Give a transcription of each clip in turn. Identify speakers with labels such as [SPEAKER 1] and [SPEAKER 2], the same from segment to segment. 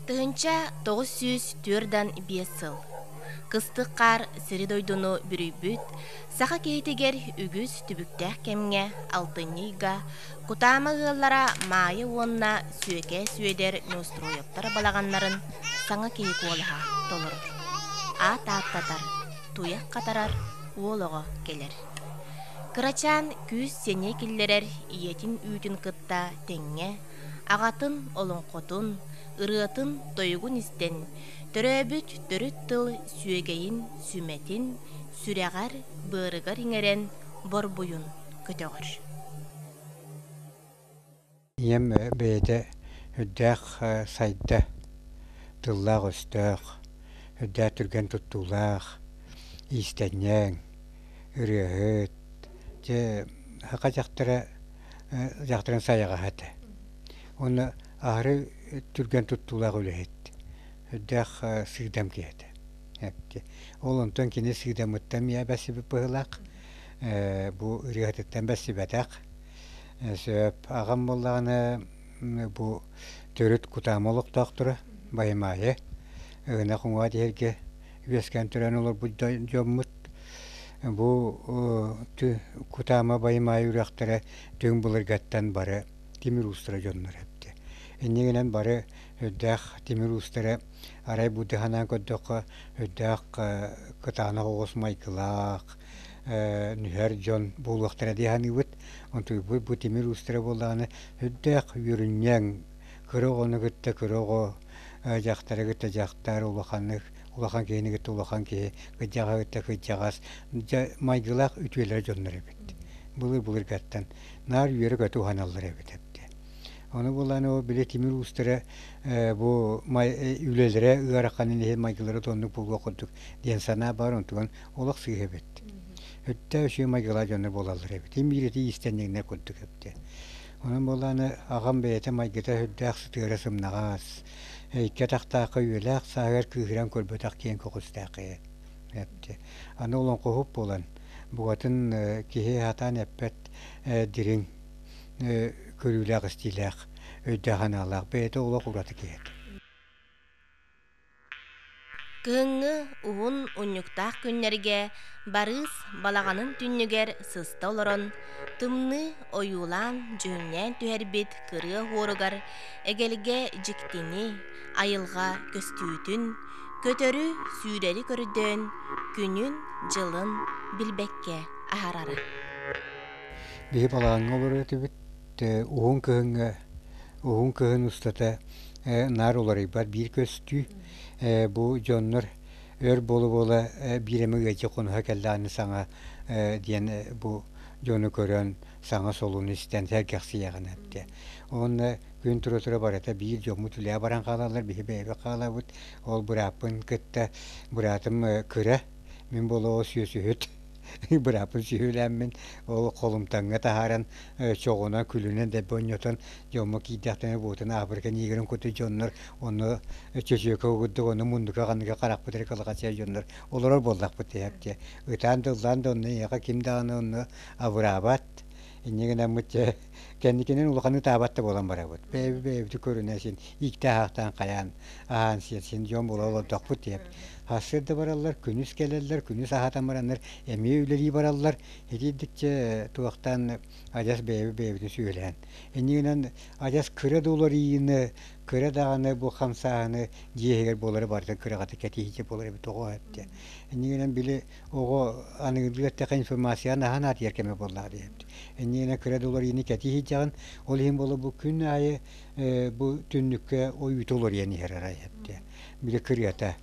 [SPEAKER 1] 1945 сыл. Кыстык хаар сири-дойдуну бүрүйбүт, саха киһитигэр үгүс түбүктээх кэмҥэ алтынньы ыйга Кутаама ыаллара Маайа уонна Сүөкээ Сүөдэр Неустроевтар балаҕаннарын саҥа киһи куолаһа толорор. Аат ааттатар, туйах хатарар уол оҕо кэлэр. Кырачаан күүс-сэниэ киллэрэр ийэтин үүтүн кытта тэҥҥэ аҕатын олоҥхотун, ырыатын-тойугун истэн, төрөөбүт төрүт тыл сүөгэйин, сүмэтин сүрэҕэр, быарыгар иҥэрэн борбуйун көтөҕөр.
[SPEAKER 2] Ийэм бэйэтэ үрдээх сайда, тыллаах-өстөөх, үрдээх түргэн туттуулаах, иистэнньэҥ, ырыаһыт, дьэ саха дьахтара дьахтарын сайаҕаһа этэ. Уонна аһары түргэн туттуулаах үлэһит, үрдээх сыыдам киһи этэ. Ол онтон кини сыыдамыттан миэхэ бэрсибит быһыылаах, бу ырыаһытыттан бэрсибэтэх. Сөп. Аҕам буоллаҕына бу төрүт Кутаама олохтоохторо Байымаайы ынах уҥуоҕа тиһэргэ үөскээн төрөөн олорбут дьоммут. Бу Кутаама Байымаайы үрэхтэрэ түҥ былыргаттан бары тимир уустара дьоннор эбит. Инньэ гынан бары үрдээх тимир уустара арай бу санаан көрдөххө үрдээх кытаанах оҕус майгылаах нүһэр дьон буолуохтара дии саныыбыт. Онтуйбут бу тимир уустара буоллаҕына үрдээх үөрүнньэҥ, кыра оҕону кытта кыра оҕо, дьахтары кытта дьахтар, улаханнык улахан киһини кытта улахан киһи, кырдьаҕаһы кытта кырдьаҕас, дьэ майгылаах үтүөлэр дьоннор эбит. Былыр-былыргаттан наар үөрэ-көтө уһаналлар эбит эбит. Ону булан ол били тимир уустара бу үлэлэрэ ыараханын иһин майгылара да оннук буолуох курдук диэн санаа баар, онтуган олох сыыһа эбит. Өттө үчүгэй майгылаах дьоннор буолаллар эбит. Им биир ити иистэнньэҥнэр курдук эбит. Онон буоллаҕына аҕам бэйэтэ майгыта сүрдээх сытыара сымнаҕас, икки атахтаахха үйэлээх сааһыгар кыыһыран көрбөтөх киэҥ көҕүстээх киһи эбит. Аны олоҥхоһут буолан, букатын киһи сатаан эппэт дириҥ көрүүлээх-истиилээх, өйдөөх-санаалаах, бэйэтэ олох ураты киһи этэ.
[SPEAKER 1] Кыһыҥҥы уһун унньуктаах күннэргэ Барыыс балаҕанын түннүгэр сыста олорон, тымныы ойуулаан дьүһүннээн түһэрбит кырыа оһуоругар эгэлгэ дьиктини, айылҕа көстүүтүн, көтөрү-сүүрэри көрдөөн, күнүн-дьылын билбэккэ аһарара.
[SPEAKER 2] Биһи балаҕаҥҥа олорор этибит. Уһун кыһыҥҥа уһун кыһын устата наар уларыйбат биир көстүү. Бу дьоннор өр буола-буола биир эмэ ыалдьа хонуһа кэллэҕинэ саҥа диэн бу дьону көрөн саҥа солуну истэн сэргэхсийэҕин эттэ. Уонна күн тура-тура барыта биир дьоммут үлэҕэ баран хаалаллар, биһи бэйэбит хаалабыт. Ол бырааппын кытта быраатым кыра, мин буола сүөсүһүт бырааппын сүһүөлээммин ол холумтаҥҥа таһааран чоҕунан күлүнэн дэлби онньотон дьоммут киирдэхтэринэ буотун Африка нигерин курдук дьоннор онно чөчүөкэ курдук онно муннука ханныга харахпыт эрэ кылахачыйар дьоннор олорор буоллахпыт диэхтиэ ытаан да ыллаан да онно эйиэхэ ким даҕаны онно абыраабат инньэ гынаммыт дьэ кэнникинэн улаханы ытаабат да буолан барабыт бэйэбит бэйэбити көрүнэ син ииктээх-аахтаан хайаан аһаан сиэн син дьон буола олордохпут диэп Сарсыарда бараллар, күнүс кэлэллэр, күнүс аһатан бараннар эмиэ үлэлии бараллар. Итирдикчэ туохтаан адьас бэйэбит бэйэбитин сүөлээн. Иннигинэн адьас кыра да уларыйыыны, кыра даҕаны бу хамсааһыны дьиэ иһигэр буолары барытын кыраҕатык кэтиһиитэ буолар эбит оҕо эбит. Иннигинэн били оҕо аныгылыы эттэххэ информация наһаа наадыйар кэмэ буоллаҕа диэбит. Иннигинэн кыра да уларыйыыны кэтии сылдьаҕын, ол иһин буола бу күн аайы бу түннүккэ ойуута уларыйан иһэр арай эбит. Били кырыата.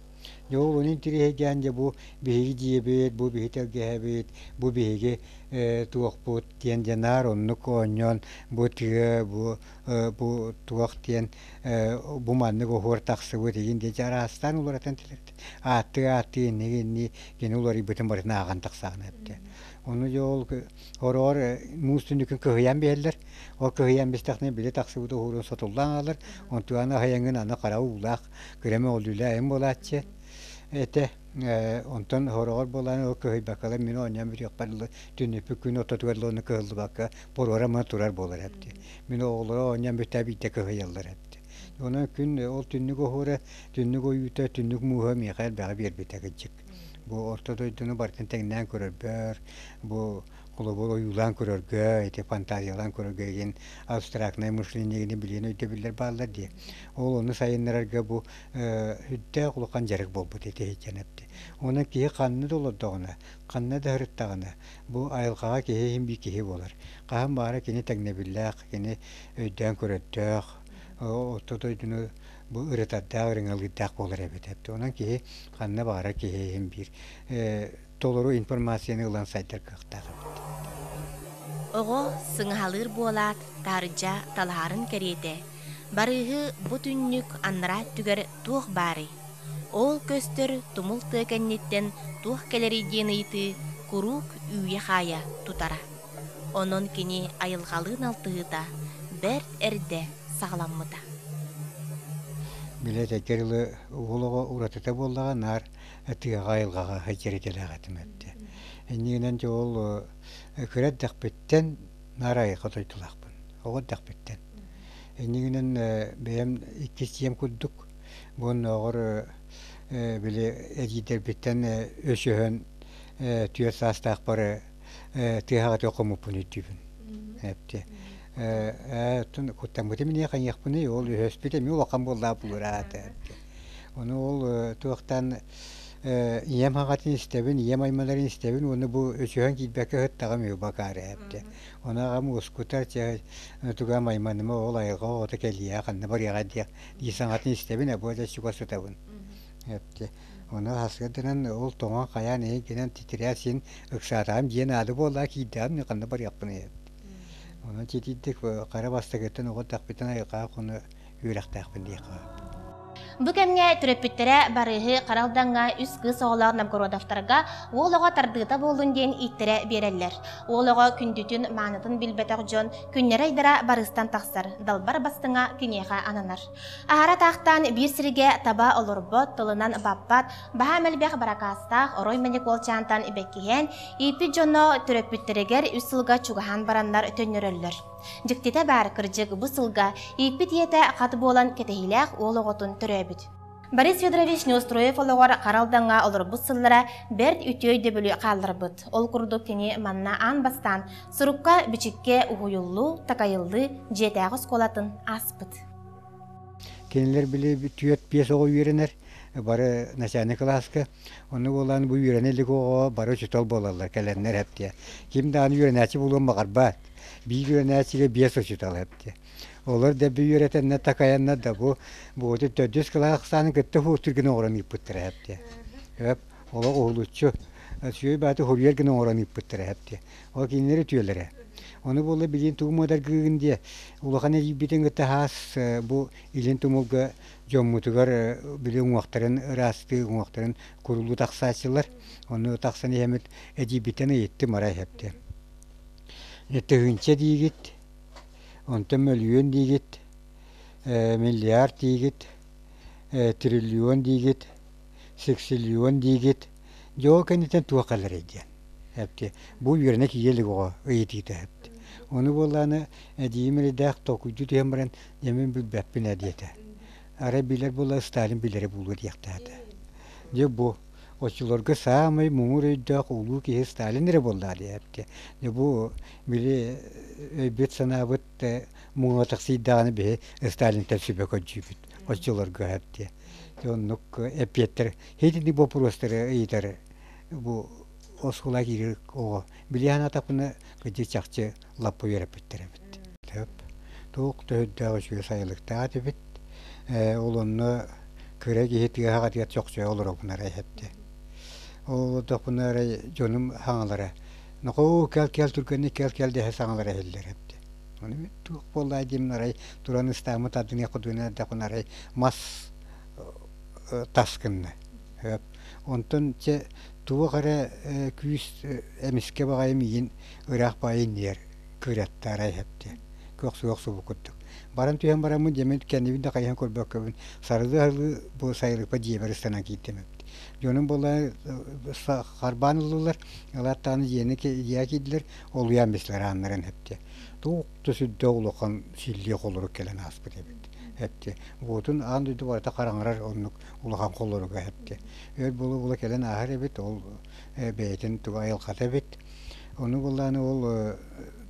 [SPEAKER 2] Дьэ ол ону интириэһиргээн дьэ бу биһиги дьиэбит, бу биһи тэлгэһэбит, бу биһиги туохпут диэн дьэ наар оннук оонньоон бу тыа, бу бу туох диэн бу маннык оһуор тахсыбыт игин диэн дьэ араастаан уларытан ааттыы ааттыы инники инни кини уларыйбытын барытын ааҕан тахсаҕын эбитэ. Ону дьэ ол хороҕор муус түннүкүн кыһыйан биһэллэр. Ол кыһыйан бистэхтэринэ били тахсыбыт оһуорун сотуллан аалар. Онтуганы аһыйаҥҥын аны хара уулаах кыра мөҕүллүүлээх эҥин буолааччы этэ. Онтон хороҕор буолан ол кыһыйбаккалар мин оонньоон бүтүөхпэр дылы түннүкпүт күн ортотугар дылы ону кыһыллыбакка боруора мына турар буолар эбит. Мин оҕолоро оонньоон бүтээ биирдэ кыһыйаллар эбит. Онон күн ол түннүк оһуора, түннүк ойуута, түннүк мууһа миэхэ элбэҕи биэрбитэ кырдьык. Бу орто дойдуну барытын тэҥнээн көрөрбөр, бу холобур ойуулаан көрөргө, ити фантазиялаан көрөргө игин абстрактное мышление билиэн өйдөбүллэр бааллар дии. Ол ону сайыннарарга бу үрдээх улахан дьарык буолбут ити иһитэн эпти. Онон киһи ханна да олордоҕуна, ханна да сырыттаҕына, бу айылҕаҕа киһи иһин биир киһи буолар. Хаһан баара кини тэҥнэбиллээх, кини өйдөөн көрөрдөөх, орто дойдуну бу ырытардаах, ырыҥалыырдаах буолар эбит. Онон киһи ханна баҕарар киһи иһин биир толору информацияны ылан сайдар кыахтаах эбит.
[SPEAKER 1] Оҕо сыҥаһалыыр буолаат, таһырдьа талаһарын кэриэтэ, барыыһы бу түннүк анараа өттүгэр туох баарый? Ол көстөр тумул тыа кэнниттэн туох кэлэрий диэн ыйытыы куруук үүйэ-хаайа тутара. Онон кини айылҕалыын алтыһыыта бэрт эрдэ саҕаламмыта.
[SPEAKER 2] Били этэргэр дылы уол оҕо уратыта буоллаҕа наар тыаҕа айылҕаҕа сылдьар идэлээх этим эбитэ. Иннигинэн дьэ ол кыра эрдэхпиттэн наар айылҕа дойдулаахпын. Оҕо эрдэхпиттэн. Иннигинэн бэйэм иккис дьиэм курдук бу оннооҕор били эдьиийдэрбиттэн өсөһөн түөрт саастаахпар тыаһаҕа хомуппун өйдүүбүн. Эпти. Ээ оттон куттаммытым иниэ хайыахпыный ол өһөспүт эмиэ улахан буоллаа булураата. Ону ол туохтан ийэм аҕатын истэбин, ийэм аймаларын истэбин уонна бу өсөһөн киирбэккэ сыттаҕым үһү бакаары эпти. Ону аҕам уоскутар чэ туга айманыма ол айылҕа оҕото кэлиэ ханна барыаҕа диэх дии саҥатын истэбин абыа да чугас сытабын. Эпти. Ону сарсыарданан ол тоҥон хайаан иһин гынан титирээ син ыксаатаҕым дьиэ наада буоллаа киирдэҕим ханна барыахпыный эбит. Онон титирдик хара бастакыттан оҕо эрдэхпиттэн айылҕаҕа хоно үөрэхтээхпин диэххэ сөп.
[SPEAKER 1] Бу кэмҥэ төрөппүттэрэ Барыыһы Хара Алдаҥҥа үс кыыс оҕолоох Новгородовтарга уол оҕо тардыыта буоллун диэн ииттэрэ биэрэллэр. Уол оҕо күндүтүн, маанытын билбэтэх дьон күннэрэ-ыйдара барыыстан тахсар, далбар бастыҥа киниэхэ ананар. Аһара таахтаан биир сиргэ таба олорбот, тылынан баппат, баһаам элбэх баракаастаах орой мэник уолчаантан бэккиһээн, ииппит дьоно төрөппүттэригэр үс сылга чугаһаан бараннар төннөрөллөр. Дьиктитэ баар, кырдьык, бу сылга ииппит ийэтэ хат буолан кэтэһиилээх уол оҕотун төрөөбүт. Борис Федорович Неустроев олоҕор Хара Алдаҥҥа олорбут сыллара бэрт үтүө өйдөбүлү хаалларбыт. Ол курдук кини манна аан бастаан сурукка-бичиккэ уһуйуллуу, такайыллыы дьиэтээҕи оскуолатын ааспыт.
[SPEAKER 2] Кинилэр били түөрт-биэс оҕо үөрэнэр, бары начальнай кылааска. Онно буолан бу үөрэнэ илик оҕо бары учуутал буолаллар, кэлэннэр эптиэ. Ким даҕаны үөрэнээччи буолуон баҕарбат. Биир үөрэнээччигэ биэс учуутал эптиэ. Олор да би үөрэтэннэр такайаннар да бу буоту төрдүс кылаас ахсаанын кытта уһуктур гына оҥорон ыыппыттара эптиэ. Өп, олох уһулуччу үчүгэй бааты хоруйар гына оҥорон ыыппыттара эптиэ. Ол кинилэр үтүөлэрэ. Ону буолла билигин тугу муодаргыыгын диэ, улахан эрийбитин кытта хаас бу илин тумулга дьоммутугар били уҥуохтарын ыраастыы, уҥуохтарын курулуу тахсааччылар. Ону тахсан иһэммит эдьиийбиттэн ыйыттым арай эптэ. Тыһыынча диигит, онтон мөлүйүөн диигит, миллиард диигит, триллион диигит, сексиллион диигит. Дьэ ол кэнниттэн туох кэлэрэй диэн. Эпти. Бу үөрэнэ киирэ илик оҕо ыйытыыта эпти. Ону буоллаҕына эдьиийим эрэйдээх толкуйдуу түһэн баран дьэ мин билбэппин ээ диэтэ. Арай билэр буолла Сталин билэрэ буолуо диэхтээтэ. Дьэ бу оччолорго саамай муҥур өйдөөх улуу киһи Сталин эрэ буоллаҕа диэбитэ. Дьэ бу били өйбүт-санаабыт муҥа тахсыйдаҕына биһи Сталинтан сүбэ көрдүүбүт оччолорго диэ. Дьэ оннук эппиэттэр итинник боппуруостары ыйытар бу оскуола киирэр оҕо били санаатахпына кырдьык чахчы лаппа үөрэппиттэр эбит. Туох да үрдээх үчүгэй сайылыктаах этибит. Ол онно кыра киһи тыаһаҕатыгар чохчойо олоробун арай эһэпти. Ол олордохпуна арай дьонум саҥалара нохоо кэл-кэл түргэнник кэл-кэл дэһэ саҥалара иһиллэр эбит. Ону мин туох буоллаа диэмин арай туран ыстааммыт ардыныах курдугунан эрдэхпинэ арай мас тас гынна. Онтон чэ туох эрэ күүс эмискэ баҕайы миигин ыраах баҕайы иннигэр кыыраттаарай эһэптиэ көхсүгэ охсубут курдук. Баран түһэн бараммын дьэ мин кэннибин да хайыһан көрбөккөбүн сарылыы-сарылыы бу сайылыкпа дьиэбэр ыстанан киирдим эбит. Дьонум буолла харбаан ыллылар, ылаат даҕаны дьиэни дьиэҕэ киирдилэр, олуйаан бистилэр ааннарын эһэптиэ. Туох да сүрдээх улахан силлиэ холорук кэлэн ааспыт эбит. Эпти. Уотун аан дойду барыта хараҥарар оннук улахан холоруга эпти. Өр буола-буола кэлэн ааһар эбит, ол бэйэтин туга айылҕата эбит. Ону буллааны ол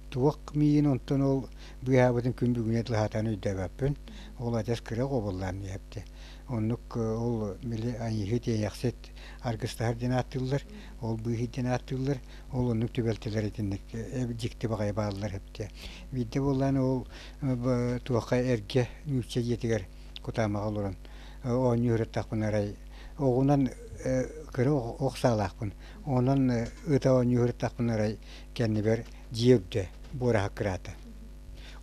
[SPEAKER 2] туох миигин онтон ол быыһаабытын күн бүгүнэ тылаһатан өйдөөбөппүн. Ол адьас кыра оҕо буоллаан диэпти. Оннук ол били айыыһы тиэйэхсит аргыстаһар диэн ааттыыллар, ол быыһыт диэн ааттыыллар. Ол оннук түбэлтэлэр итинник дьикти баҕайы бааллар эбит. Биирдэ буоллаан ол туохха эргэ нуучча дьиэтигэр Кутаамаҕа олорон оонньуу сырыттахпына арай оҕунан кыра ох саалаахпын. Онон ыта оонньуу сырыттахпына арай кэннибэр дьиэ үрдэ буораһа кыраата.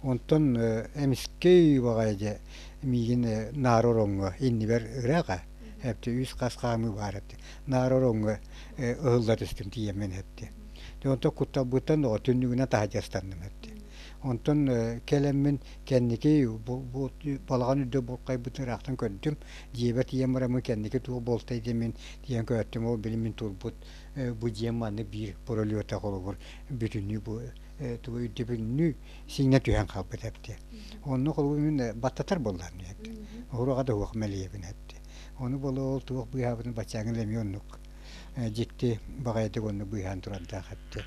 [SPEAKER 2] Онтон эмискэ баҕайы дьэ миигин наара ороҥҥо иннибэр ырааҕа эбти үс хас хаамыы баар эбти наара ороҥҥо ыһылла түстүм тиийэммин эбти. Онтон кутталбыттан түннүгүнэн таһырдьа ыстанным эбти. Онтон кэлэммин кэнники бу балаҕан үрдэ булкайбытын ыраахтан көрдүм. Дьиэбэр тиийэн бараммын кэнники туох буолтай диэммин тиийэн көртүм. Ол били мин турбут бу дьиэм маннык биир пролета холобур бүтүннүү бу тугу үрдүбүннүү сиҥнэ түһэн хаалбыт эбит. Онно холобур мин баттатар буоллаам диэбит. Уруга да уох мэлийэбин эбит. Ону буола ол туох быыһаабытын баччааҥҥы эмиэ оннук дьикти баҕайытык оннук быыһаан турардаах эбит.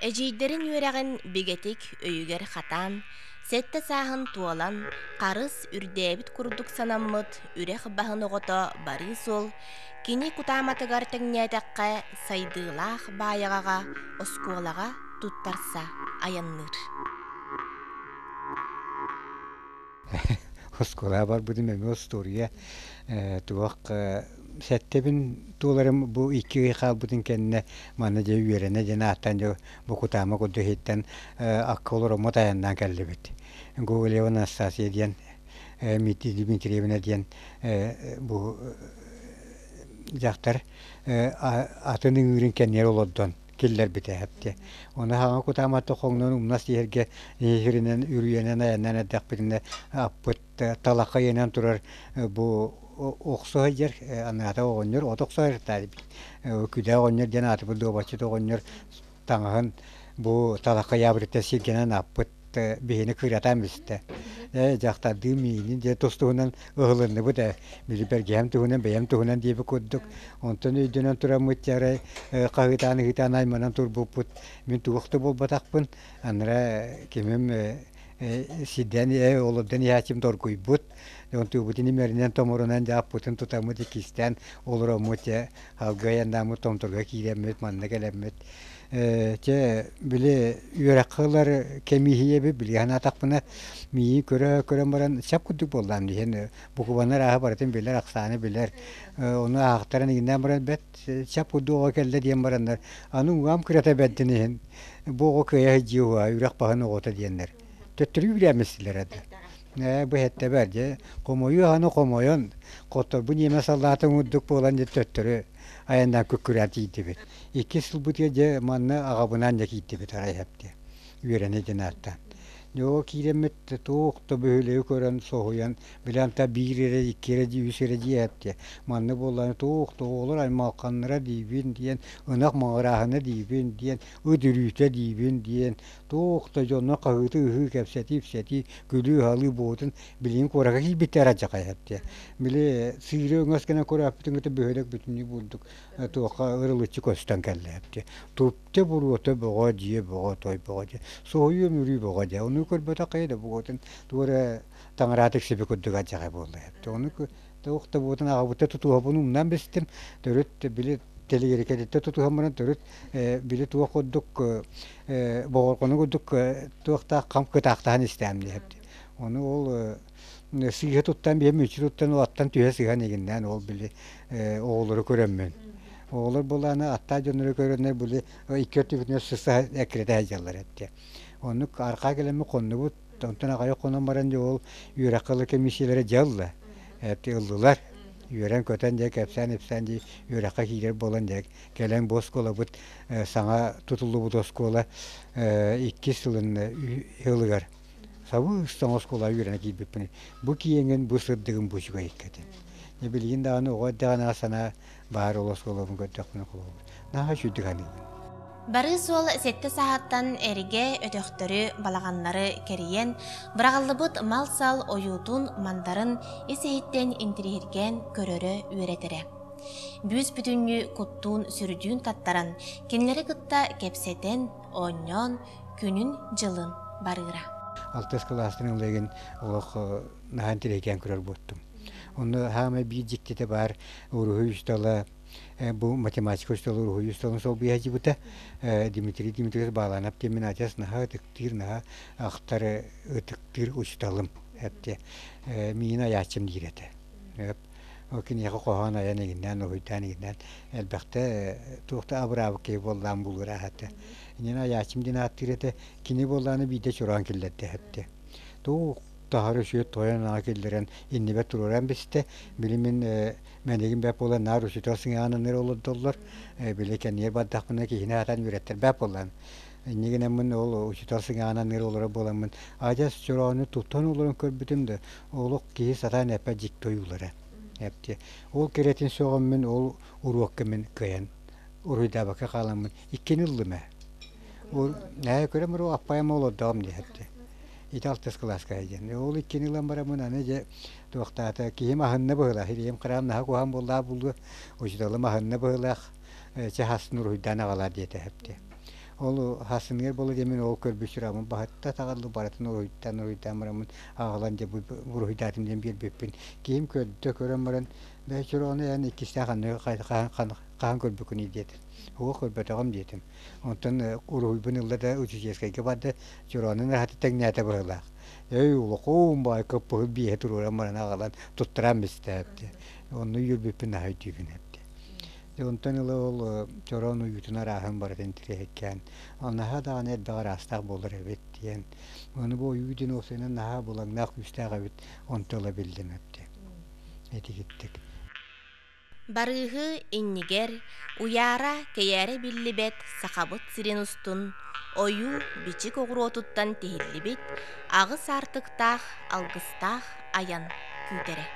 [SPEAKER 1] Эдьиийдэрин үөрэҕин бигэтик өйүгэр хатаан, сэттэ сааһын туолан, харыс үрдээбит курдук санаммыт үрэх баһын оҕото барыы суол, кини кутааматыгар тэҥнээтэххэ сайдыылаах Баайаҕаҕа оскуолаҕа туттарса айанныыр.
[SPEAKER 2] Оскуолаҕа барбытым эмиэ остуоруйа туох сэттэбин туоларым бу икки ый хаалбытын кэннэ манна дьэ үөрэнэ диэн ааттаан дьэ бу Кутаама курдук иһиттэн акка олороммут айаннаан кэллибит. Гоголева Анастасия диэн Дмитриевна диэн бу дьахтар атын ыҥыырын кэннигэр олордон киллэрбитэ эбит. Ону хаҥа кутааматта хоҥнон умнас иһэргэ иһиринэн үрүйэнэн айаннан эрдэхпитинэ аппыт талахха иэнэн турар бу охсо сылдьар анаата оҕонньор от охсо сылдьар күдэ оҕонньор диэн аатыбыт дуобаччыт оҕонньор таҥаһын бу талахха ыйаабытыттан сиргэнэн аппыт биһини кыыратаан бистэ. Ээ дьахтардыы миинин диэн тус-туһунан ыһылынныбыт ээ. Били бэргэһэм туһунан, бэйэм туһунан диэбит курдук. Онтон өйдөнөн тураммыт дьэ хаһыытаан ыһыытаан айманан турбуппут. Мин туох да буолбатахпын. Анара кимим сирдэн олордон иһээччим доргуйбут. Онтуубутун имэринэн томорунан дьэ аппытын тутаммыт иккистээн олороммут дьэ алгы айаннааммыт томторго киирэммит манна кэлэммит Чэ, били үөрэххэ ылар кэмииһийэби били санаатахпына, миигин көрө-көрөн баран сап курдук буоллаам диэн букубаны арааһы барытын билэр, ахсааны билэр. Ону аахтаран иҥнээн баран бэт сап курдук оҕо кэллэ диэн бараннар, аны уҥаам кырата бэрдин иһин бу оҕо кыайа сылдьыа уһаа, үрэх баһын оҕото диэннэр. Төттөрү үүрээмэстилэр этэ. Ээ, бу эһэттэбэр дьэ, хомойуу аһаны хомойон, хотторбу ньиэмэ саллаатын курдук буолан дьэ төттөрү айаннаан күккүрээн тиийдибит. Иккис сылбытыгар дьэ манна аҕабынаан дьэ киирдибит арай эһэпти үөрэнэ диэн ааттаан. Дьэ ол киирэммит туох да бөһүөлэги көрөн соһуйан билэн та биир эрэ икки эрэ дии үс эрэ дии эһэпти. Манна буоллаҕына туох да оҕолор аймалханнара диибин диэн, ынах маҕырааһына диибин диэн, ыт үрүүтэ диибин диэн, туох да дьонно хаһыытыы-ыһыы кэпсэтии-ипсэтии, күлүү-салыы буолтун билигин куоракка киирбиттэр адьаҕай эһэпти. Били сыыры өҥөс гынан көрөөппүтүн кытта бөһүөлэк бүтүннүү бурдук туохха ырылыччы көстөн кэллэ эбит. Тупте буруота бөҕө, дьиэ бөҕө, той бөҕө дьэ. Соһуйуу өмүрүү бөҕө дьэ. Ону көрбөтөх хайа да буотун туора таҥараат иксиби курдук адьаҕай буолла эбит. Ону туох да буотун аҕабыта тутуһабын умнан бистим. Төрүт били тэлигирикэтиттэ тутуһан баран төрүт били туох курдук боҕорҕону курдук туохтаах хам кытаахтаһан истээм диэбит. Ону ол сыыһа туттан биһи мүччү туттан аттан түһэ сыһан игиннээн ол били оҕолору көрөммүн. Оҕолор буолааны аттаах дьоннору көрөннөр били икки өттүбүтүнэн сыста эккирэтэ сылдьаллар этэ. Оннук арҕаа кэлэммит хоннубут, онтон аҕыйах хонон баран дьэ ол үөрэххэ ыла комиссиялара дьэ ылла. Эти ыллылар. Үөрэн-көтөн дьэ кэпсээн-ипсээн дии үөрэххэ киирэр буолан дьэ кэлэн бу оскуолабыт саҥа тутуллубут оскуола иккис сылын ылыгар Сабыс саҥа оскуолаҕа үөрэнэ киирбиппин бу киэҥин, бу сырдыгын бу үчүгэй иккитин. Дьэ билигин даҕаны оҕо эрдэҕинэ санаа баар ол оскуолабын көрдөхпүнэ холобур. Наһаа үчүгүйдүк саныыбын.
[SPEAKER 1] Барыы суол сэттэ саһаттан эргэ өтөхтөрү, балаҕаннары кэрийэн, быраҕыллыбыт мал-сал ойуутун-мандарын ис-иһиттэн интириэһиргээн көрөрө үөрэтэрэ. Бүүс-бүтүннүү куттуун-сүрдүүн таттаран, кинилэри кытта кэпсэтэн, оонньоон, күнүн-дьылын барыыра.
[SPEAKER 2] Алтыс кылаастан ылыгын олох наһаа интириэһиргээн көрөр буоттум. Онно хаамай биир дьиктитэ баар уруһуй устала бу математика устала уруһуй усталын солбуйа сылдьыбыта. Дмитрий Дмитриевич Баланов диэн адьас наһаа ытыктыыр, наһаа ахтар ытыктыыр учууталым эптэ. Миин айааччым диир этэ. Ол киниэхэ хоһоон айан игиннээн, уруһуйдаан игиннээн элбэхтэ туохта абыраабыт киһи буоллаан булура этэ. Иннинэ айааччым диэн ааттыыр этэ. Кини буоллааны биирдэ чороон киллэрдэ эптэ. Туох таһары сүөт тойон аҕа киллэрэн иннибэр туруоран бистэ. Били мин мэнигин бэп буолан наар учуутал сыҥааҕын олордоллор. Били кэннигэр бардахпына киһини аатан үөрэттэрбэт буоллаан. Иннигинэммин ол учуутал сыҥааҕын аныыр олорор буоламмын адьас чороону туттан олорон көрбүтүм да олох киһи сатаан эппэт дьикти ойуулара. Эпти. Ол кэрэтин сөҕөммүн ол уруокка мин кыайан уруйдаабакка хааламмын иккини ыллым ээ. Ол ээ көрөм аппайам олордоҕум диэхти. Ити алтыс кылааска диэн. Ол иккини ылан бараммын аны дьэ туохтаата киһим аһынна быһыылаах, илиим хараам наһаа куһаҕан буоллаах буолуо, учууталым аһынна быһыылаах, чэ хасын уруһуйдаан аҕалаар диэтэ эпти. Ол хасыныгар буола диэммин ол көрбүт сүрэҕим баһытта таҕыллы барытын уруһуйдаан уруһуйдаан бараммын аҕалан дьэ уруһуйдаатым диэн биэрбиппин. Киһим көрдө көрөн баран бээ чороҕуну эн иккистээх ханна хаһан көрбүккүнүй диэтэ. Уох көрбөтөҕүм диэтим. Онтон уруһуйбун ылла да учительскайга барда, чороонун аһата тэҥнээтэ быһыылаах. Эй, улахуун баай кыппыһы биэһэ туруоран баран аҕалан туттаран бистээбитэ. Онно үөрбүппүн наһаа өйдүүбүн эбит. Дьэ онтон ыла ол чороон уйуутун арааһын барытын тирэһиккээн, наһаа даҕаны элбэх араастаах буолар эбит диэн. Ону бу ойуу диэн уопсайынан наһаа булаҥнаах күүстээх эбит, онто ыла биллим эбит. Итигиттик.
[SPEAKER 1] Барыыһы иннигэр уйаара-кэйээрэ биллибэт Сахабыт сирин устун ойуу-бичик оҕуруотуттан тиһиллибит аҕыс аартыктаах алгыстаах айан күүтэрэ.